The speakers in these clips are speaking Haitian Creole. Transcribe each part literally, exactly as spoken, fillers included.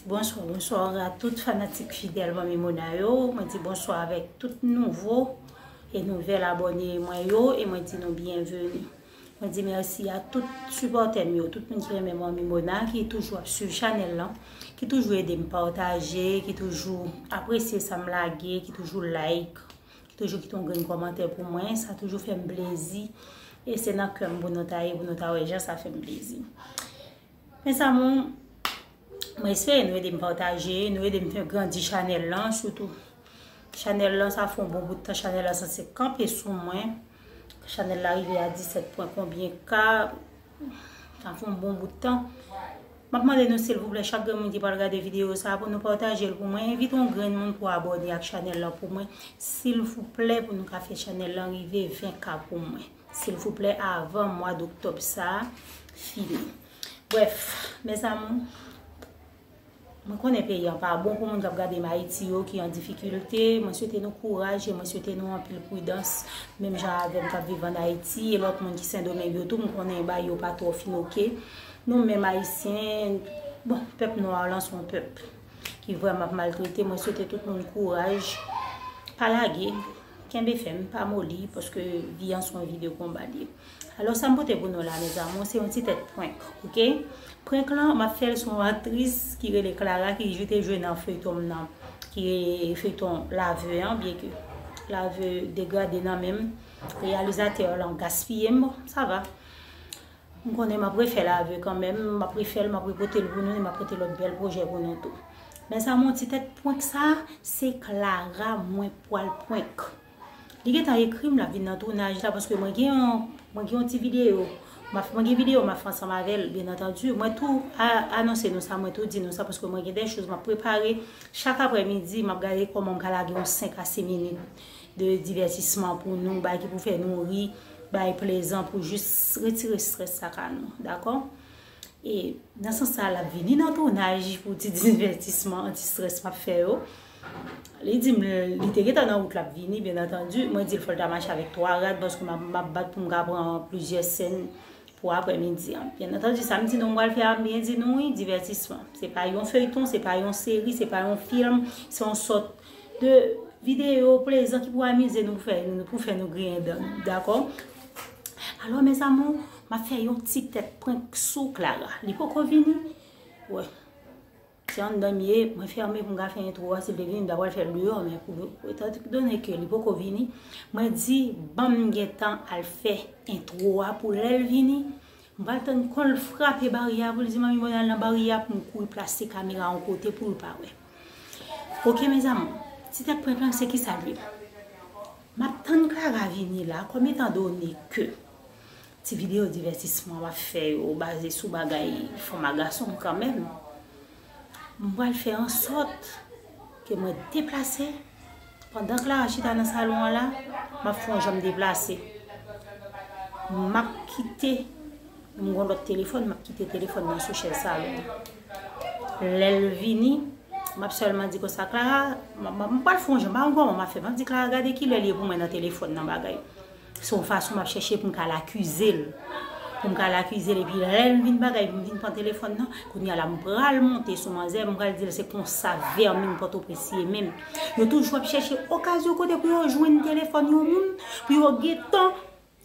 Bonswa, bonswa a tout fanatik fidèl Manmi Mona yo. Mwen di bonswa avèk tout nouvo e nouvèl abòne mwen yo e mwen di nou byenveni. Mwen di mèsi a tout sipòtè m yo, tout moun ki renmen Manmi Mona, ki toujou ap swiv chanèl lan, ki toujou ede m pataje, ki toujou apresye sa m lage, ki toujou like, ki toujou kite yon grenn kòmantè pou mwen. Sa toujou fè m plezi. E se nan kè m pou nou ta ye, pou nou ta wè jan sa fè m plezi. Mes amours, mwen espere nou ede m pataje, nou ede m fè grandi chanèl lan, sitou. Chanèl lan, sa fè yon bon bout tan, chanèl lan sanse kanpe sou mwen. Chanèl la rive a disèt pwen konbyen K, sa fè yon bon bout tan. M ap mande nou, silvouplè, chak grenn moun ki pral gade videyo sa, pou nou pataje l pou mwen. Envite yon grenn moun pou abòne ak chanèl lan pou mwen, silvouplè, pou nou ka fè chanèl lan rive ven K pou mwen. Silvouplè, avan mwa doktòb sa a fini. Brèf, mes amours, mwen konnen peyi an pa bon pou moun k ap gade m Ayiti yo ki an difikilte. Mwen swete nou kouraj e mwen swete nou anpil pridans. Menm jan avè m k ap viv ann Ayiti e lòt moun ki Sendomeng yo tou, m konnen bagay yo pa twò fin oke. Nou menm Ayisyen, bon, pèp nwa lan se yon pèp ki vrèman ap maltrete. Mwen swete tout moun kouraj. Pa lage, kenbe fèm, pa moli, paske vi an se yon vi de konba li ye. Alò, sa m pote pou nou la, mes amours, se yon ti tèt prank, oke? Prank lan, m ap fè l sou yon aktris ki rele Clara, ki jou te jwe nan feyton m nan, ki feyton Laveu an, byenke Laveu degrade nan men m. Reyalizatè lan gaspiye m, bon, sa va. M konnen m ap refè Laveu kanmenm, m ap refè l, m ap repote l pou nou, e m ap pote lòt bèl pwojè pou nou tou. Mes amours, ti tèt prank sa, se Clara mwen pral prank. Li gentan ekri m, l ap vin nan tounaj la, paske mwen gen yon, mwen gen yon ti videyo. M ap, mwen gen videyo m ap fè ansanm avè l, byen antandi. Mwen tou a, anonse nou sa, mwen tou di nou sa, paske mwen gen de choz m ap prepare. Chak aprèmidi, m ap gade kòman m ka lage yon senk a sis minit de divètisman pou nou, bay ki pou fè nou ri, bay plezan pou jis retire estrès sa ka nou, dakò? E nan sans sa, l ap vini nan tounaj pou ti divètisman anti-strès m ap fè yo. Li di m li te gentan nan wout l ap vini, byen antandi. Mwen di l fò l ta mache avèk twa rad, paske m ap, m ap bat pou m ka pran plizyè sèn pou aprèmidi an. Byen antandi, sa m di nou m pral fè a, m byen di nou wi, divètisman. Se pa yon feyton, se pa yon seri, se pa yon fim, se yon sòt de videyo plezan ki pou amize nou, pou fè, pou fè nou griyen dan nou, dakò? Alò, mes amours, m ap fè yon ti tèt prank sou Clara. Li poko vini? Wè. Se anndan m ye, mwen fèmen pou m ka fè entwo a, si l te vini, m ta pral fè l deyò, men pou, etan done ke li poko vini, mwen di, ban m gentan al fè entwo a pou lè l vini, m pral tann kon l frape baryè a pou l di, "Manmi Mona, al nan baryè a," pou m kouri plase kamera yon kote pou l pa wè. Oke, mes amours, ti tèt prank lan, se kisa l ye? M ap tann Clara vini la, kòm etan done ke ti videyo divètisman m ap fè yo baze sou bagay fanm a gason kanmenm, m pral fè ansòt ke mwen deplase. Pandan Clara chita nan salon an la, m ap fè yon jan m deplase. M ap kite, m gon lòt telefòn, m ap kite telefòn nan sou chèz salon an. Lè l vini, m ap sèlman di konsa, "Clara," m, m, m pral fè yon jan, m pa konn kòman m ap fè. M ap di, "Clara, gade kilè l ye pou mwen nan telefòn nan bagay." Se yon fason m ap chèche pou m ka al akize l. Pou m ka al akize l, epi lè m vin bagay, pou m vin pran telefòn nan, kounye a la, m pral monte sou manzè, m pral di l se konsa vèmin Pòtoprens ye menm. Yo toujou ap chèche okazyon kote pou yo jwenn telefòn yon moun, pou yo gentan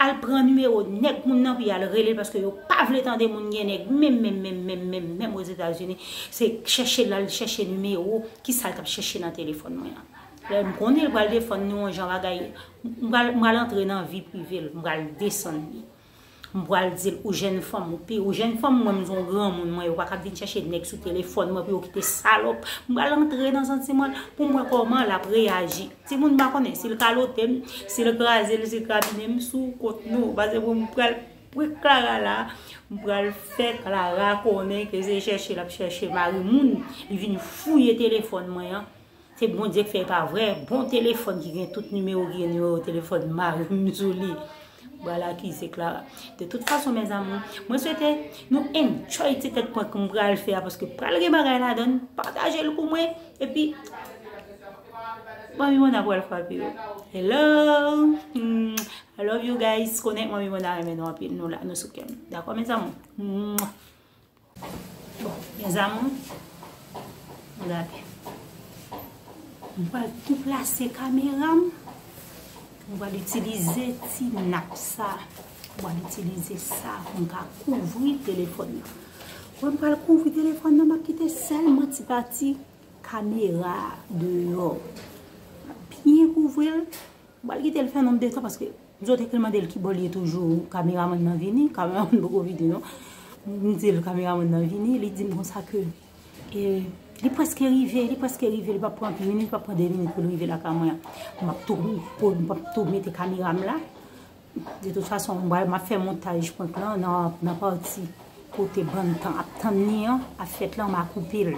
al pran nimewo nèg moun nan, pou y al rele l, paske yo pa vle tande moun gen nèg, menm, menm, menm, menm, menm, menm Ozetazini. Se chèche l al chèche nimewo, kisa l t ap chèche nan telefòn mwen an. Lè m konnen l pral defann nou yon jan bagay, m pral, m pral antre nan vi prive l, m pral desann li. M pral di l, "Ou jèn fanm, ou pi, ou jèn fanm, mwen, m se yon granmoun, mwen, yo pa ka vin chèche nèg sou telefòn mwen pou yo kite salòp." M pral antre nan santiman l pou m wè kòman l ap reyaji. Timoun, m pa konnen si l kalote m, si l kraze l, si l krabinen m sou kont nou. Paske pou m pral pran Clara la, m pral fè Clara konnen ke se chèche l ap chèche mari moun. Li vin fouye telefòn mwen an. Se Bondye k fè, e pa vrè. Bon telefòn ki gen tout nimewo, ki gen nimewo telefòn mari m sou li. M pral akize Clara. De tout fason, mes amours, mwen swete nou enjoy ti tèt prank m pral fè a, paske pral gen bagay ladan l. Pataje l pou mwen. Epi, Manmi Mona pral frape yo. Hello. Hmm. I love you guys. Konnen Manmi Mona renmen nou anpil. Nou la, nou sou kè m. Dakò, mes amours? Mwah. Bon, mes amours, Gade. Mwen pral tou plase kamera m. Mwen pral itilize ti nap sa. Mwen pral itilize sa pou m ka kouvri telefòn nan. Mwen pral kouvri telefòn nan, m ap kite sèlman ti pati kamera deyò. Byen kouvri l. Mwen pral kite l fè nonm de tan paske m sot ekri l mande l ki bò l ye toujou. Kameramann nan vini, kameramann poko vini non. M di l kameramann nan vini, li di m konsa ke e, li prèske rive, li prèske rive, li p ap pran minit, li p ap pran de minit pou l rive lakay mwen an. M ap tou, pou, m ap tou mete kamera m la. De tout fason, m pral, m ap fè montaj prank lan nan, nan pati kote bann tan ap tann li an ap fèt lan, m a koupe l.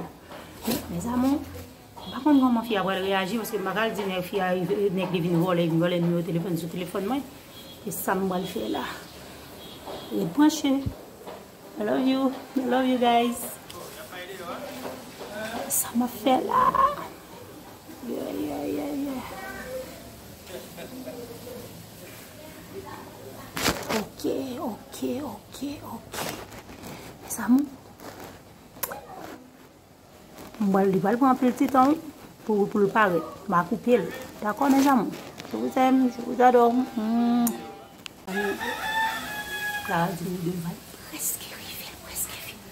Mezanmi, m pa konn kòman fi a pral reyaji, paske m pa ka al di nèg fi a, nèg li vin vòlè, vin vòlè nimewo telefòn sou telefòn mwen. E sa m pral fè la. Ret branche. I love you. I love you guys. Sa m ap fè la. Yeah, yeah, yeah, yeah. Ok, ok, ok, ok. Mezanmi. Mwen, li pral pran anpil ti tan, wi, pou, pou l parèt. M a koupe l. Dakò, mezanmi? Je vous aime, je vous adore. Mm. Clara di m devan l prèske rive, l prèske fini.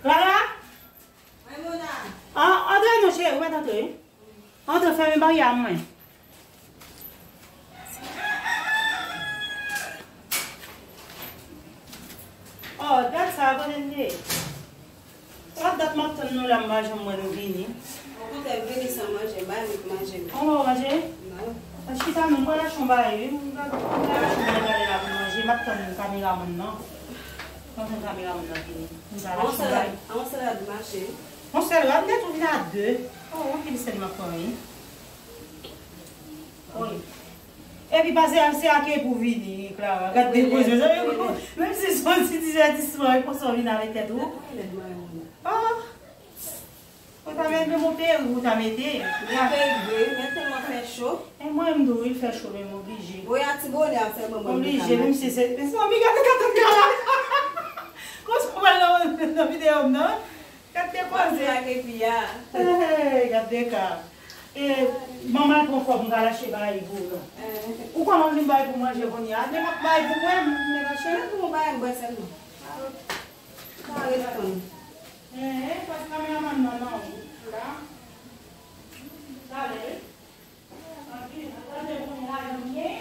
Clara? Wi, Mona. An, antre non, cheri, ou mèt antre, wi. Antre, fèmen baryè a mwen. Oh, dat sa, kote n te ye? Sa dat m ap tann nou la, m pa janm wè nou vini. Okontrè, m vini san manje, m pa janm manje. Ou pa manje? Non. Chita non, m pral achte yon bagay, wi. M pral, m pral achte yon bagay gade la pou manje. M ap tann kameramann nan. M ap tann kameramann nan vini. M pral achte yon bagay. Yon sèl rad mache. Yon sèl rad, m te tou vin a de. Oh, anpil sèl m ap pran, wi. Wi. Epi pase a, se a ke pou vini, Clara. Gad de koze sa yo. Menm si se yon ti divètisman, e konsa w vin avèk tèt ou. Ah. Ou ta mete menm yon perik, ou ta mete. Mete vre, men tèlman fè cho. E mwen menm tou, wi, fè cho, men m oblije. Wi, a ti bonè a sèlman mwen. Oblije, menm si se, men se anmi gade gade la. Konsa w wè nan, nan videyo m nan. Gad de koze. Hey, gad de ka. E, manman al pran kòb, m pral achte bagay pou ou la. Ou kòman vin bay pou manje kounye a? Men m ap bay pou mwen, men manje. Pou mwen bay m bwè sèlman. Pa ret tann. Pase kameramann nan nan ou la. Talè. Anpil, anpil de moun la, yo byen.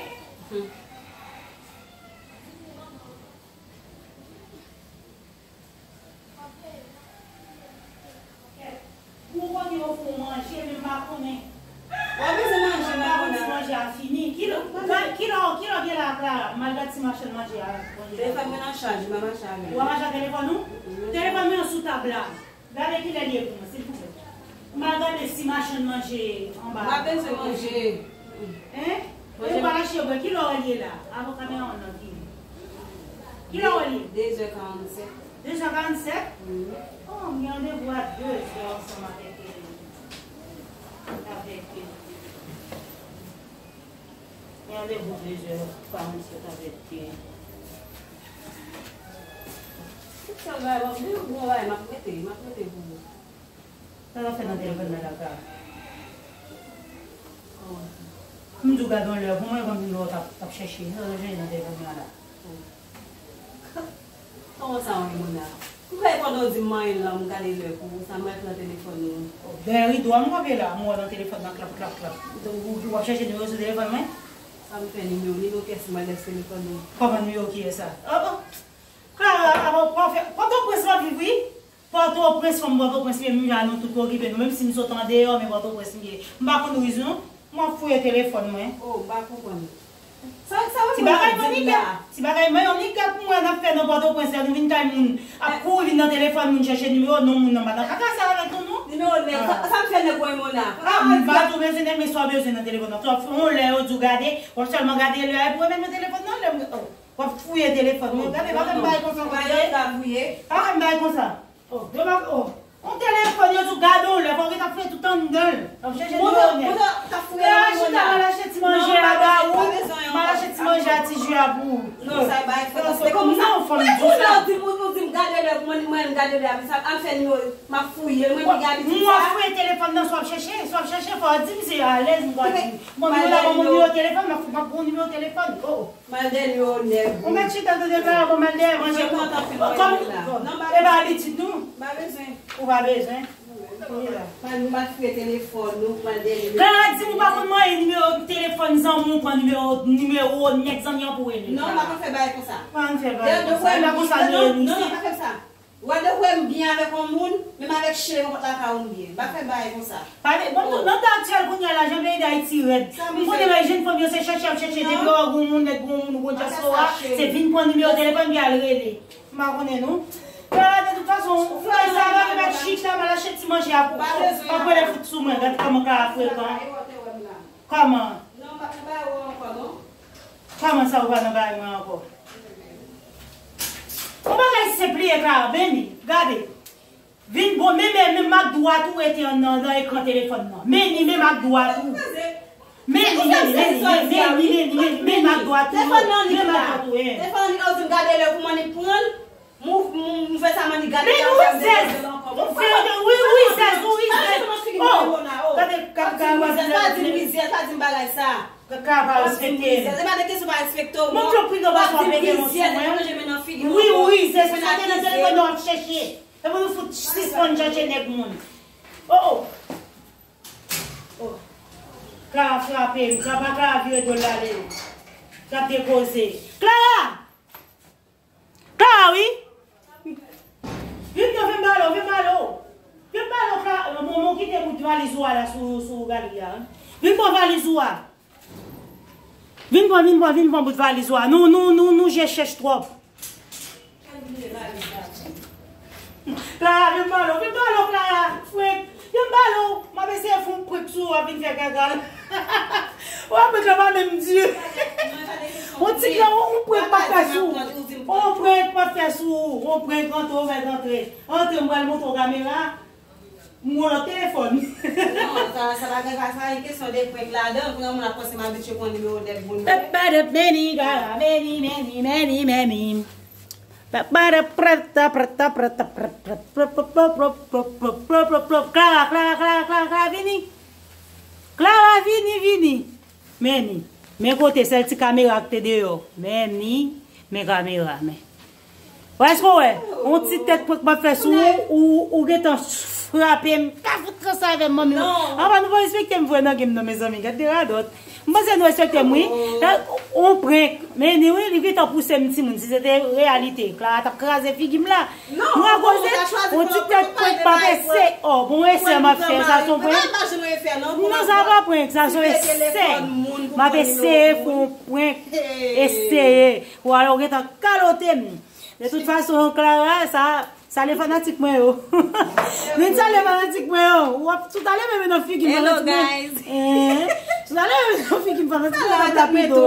Pou kote yo fè w manje, men m pa konnen. Ou pa bezwen manje, m pa konnen. Manje a fini. Kilè, kilè, kilè w gen la, Clara? M al gad si machann manje a. Telefòn mwen nan chaj, m pa mache avè l. Ou pa mache ak telefòn ou? Telefòn mwen sou tab la. Gade kilè l ye pou mwen, silvouplè. M al gade si machann manje anba. M pa bezwen manje. Hein? Manje. E ou pa mache bwè, kilè w ye la? Avan kameramann nan vini. Kilè w ye? De zè karannsèt. De zè karannsèt? Wi. Oh, m gen randevou a de zè ansanm avèk, avèk, gen randevou de zè karannsèt avèk, tout sa bagay, bon, bon, bon, bagay, m ap rete, m ap rete pou ou. Sa w ap fè nan telefòn nan la, Clara? Kòman sa? M di w gade yon lè pou mwen, konn lè w t ap, t ap chèche. Sa w ap chèche nan telefòn nan la? Kòman sa, wi, Mona? M kwè pandan w di m manyen lan, m gade lè pou ou, sa m wè nan telefòn ou. Dèyè rido a m kanpe la, m wè nan telefòn nan klap, klap, klap. Donk, ou, ou ap chèche nimewo sou telefòn mwen? Sa m fè nimewo, nimewo kiyès m wè nan telefòn ou? Kòman nimewo kiyès sa? Oh, oh. Clara, apa w pa fè, Pòtoprens w ap viv, wi? Pòtoprens, fanm Pòtoprens, men m la nou tout okipe nou, menm si m sot andeyò, men Pòtoprens m ye. M pa konn riz non. M ap fouye telefòn mwen. Oh, m pa konprann. Sa, sa w ap di m la? Ti bagay manigèt, ti bagay manigèt pou mwen n ap fè nan Pòtoprens la, nou vin kay moun, ap kouri vin nan telefòn moun chèche nimewo, non moun nan pa nan kaka sa avèk nou non. Nimewo nèg, sa, sa m fè nèg mwen Mona? Ah, m pa tou bezwen nèg, men sa w bezwen nan telefòn nan. Sa w ap fè yon lè yo di w gade, w ap sèlman gade lè a, epi w remèt mwen telefòn nan, lè m, oh. W ap fouye telefòn mwen. Gade, pa fè m bagay konsa. Pa fè m bagay konsa. Oh, demak, oh. On telefòn, yo di w gade yon lè, fò w gen t ap fouye tout anndan l. W ap chèche nimewo nèg. Mwen, mwen, mwen t ap fouye nan mwen la. Chita, m al achte ti manje a ba ou. M al achte ti manje a, ti ji a pou ou. Non, sa e bay fè. Paske kòman sa, ou di m, ou di m gade lè, mwen, mwen gade lè, apre sa, al fè nimewo, m ap fouye, mwen ki gen abitid sa. Mwen fouye telefòn nan, si w ap chèche, si w ap chèche, fò w di m, se alèz, m pral di. Mwen, mwen la, mwen nimewo telefòn, m ap, m ap pran nimewo telefòn. Oh, oh. Mal dènye o nèg. Ou mèt chita tande Klara, bon, mal dènye manje. Mwen kontan fin mwen la. Non, m pa bezwen. E pa abitid nou. M pa bezwen. Ou pa bezwen. Wi la. Mal, nou mal fouye telefòn nou, mal dènye. Klara di m ou pa konn manyen nimewo telefòn zanmi w, pran nimewo, nimewo nèg zanmi an pou rele. Non, m pa konn fè bagay konsa. Pa konn fè bagay konsa. E pa konsa nou ye nou isit. Non, non, pa fè sa. Ou wè, depi w wè m byen avèk yon moun, menm avèk chen, yon pòt lakay ou m byen. M pa fè bagay konsa. Pale, bon, nan tan aktyèl kounye a la, jan peyi Dayiti rèd. M konnen men jèn fanm yo se chèche y ap chèche, depi yo wè gon moun, nèg gon moun, gon dyaspora, se vin pran nimewo telefòn, vin al rele. M pa konnen non. Klara, de tout fason, ou fè sa, m mèt chita, m al achte ti manje a pou ou. Pa rele fout sou mwen, gad kòman Klara frekan. Kòman? Non, m pa nan bagay ou ankò, non. Kòman sa ou pa nan bagay mwen ankò? Yon bagay senp li ye, Klara, men li, gade. Vin bon, men, men, men ak dwat ou rete nan, nan ekran telefòn nan. Men li, men ak dwat ou. Men li, men li, men li, men li, men li, men li, men ak dwat ou. Telefòn nan li la. Telefòn nan li la, ou di m gade lè pou mwen li pran l. M, m, m fè sa, m annik gade. Men nou rizèz. Ou fè, wi, ou rizèz, ou rizèz. Oh, gade, gade, gade, pa di m rizèz, pa di m bagay sa. Kaka pa respekte. Pa di m rizèz. E pa de kesyon pa respekte w, non. Montre w pi devan sou ap mete yon sou mwen. Wi, ou rizèz, se sa te nan telefòn nan w ap chèche. E pou nou fout sispann chèche nèg moun. Oh, oh. Oh. Klara frape m. Klara pa Klara vire do l ale. L ap depoze. Klara! Klara, wi. Vin non, vin balo, vin balo. Vin balo, Klara. Bon, bon, kite bout valiz ou a la sou, sou galri a, wi. Vin pran valiz ou a. Vin pran, vin pran, vin pran bout valiz ou a. Nou, nou, nou, nou je chèch twòp. Klara, vin balo, vin balo, Klara. Frenk, vin balo. M ap eseye fè yon prank sou ou, w ap vin fè kaka. W ap prank la pa menm di. Yon ti kla, yon prank m ap fè sou ou. Yon prank m ap fè sou ou. Yon prank, antre, w mèt antre. Antre, m pral montre w kamera. M wè w nan telefòn. Non, sa, sa pa gen, sa gen kesyon de prank ladan. Kounye a moun ap panse m abitye pran nimewo nèg moun. Papa de meni, gara, meni, meni, meni, meni. Papa de preta, preta, preta, preta, preta, preta, preta, preta, preta, preta, preta, Klara, Klara, Klara, Klara, Klara, vini. Klara, vini, vini. Men ni. Men kote sèl ti kamera k te deyò. Men ni. Men kamera, men. Wè, èske w wè? On ti tèt prank m ap fè sou ou, ou, ou gentan frape m. Ka fout ranse avè m, manmi. Apa nou pa respekte m vre nan game nan, mezanmi. Gad de radòt. M panse nou respekte m, wi. On prank. Men ni, wi, li gentan pouse m timoun. Si se te reyalite, Klara t ap kraze figi m la. Non, ou pa koze, on ti tèt prank m ap eseye. Oh, bon, esè m ap fè, sa se on prank. Non, sa pa prank, sa se on esè. M ap eseye fè on prank, eseye. Ou alò, ou gentan kalote m. De tout fason, Klara, sa, salye fanatik mwen yo. Vin salye fanatik mwen yo. W ap tout ale menm nan figi m, fanatik mwen. Tout ale menm nan figi m, fanatik mwen, w ap rapido.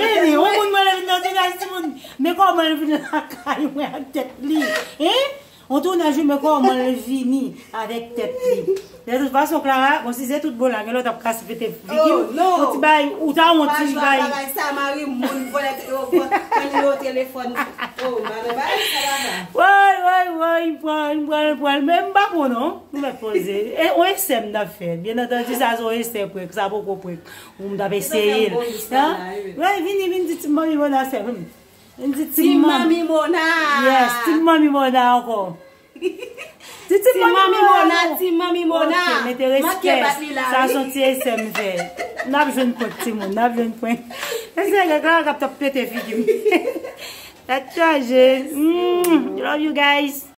Men ni, yon moun mwen vin nan tounaj timoun. Men kòman l vin lakay mwen ak tèt li? Hein? On tounaj wi, men kòman l vini avèk tèt li? De tout fason, Klara, bon, si se tout bon la, gen lè w t ap kase pete figi w. On ti bay, ou ta wont, ti bay. Bagay sa, mari moun, vòlè, vòlè, vòlè telefòn. Oh, m pa nan bagay sa, papa. Woy, woy, woy, m pran, m pran, m pran, men m pa bon, non. Nou mèt poze. E, on esè m t ap fè. Byen antandi, sa se on esè prank, sa poko prank. Ou m t ap eseye l. Hein? Woy, vini, vini, di ti manmi Mona sè. M di ti manmi Mona. Yes, ti manmi Mona ankò. Ti, ti manmi Mona, ti manmi Mona. Ok, mete respè. Sa se on ti esè m fè. N ap jwenn prank, timoun, n ap jwenn prank. Esè, Klara k ap t ap pete figi m. Tèt chaje. Mm, love you guys.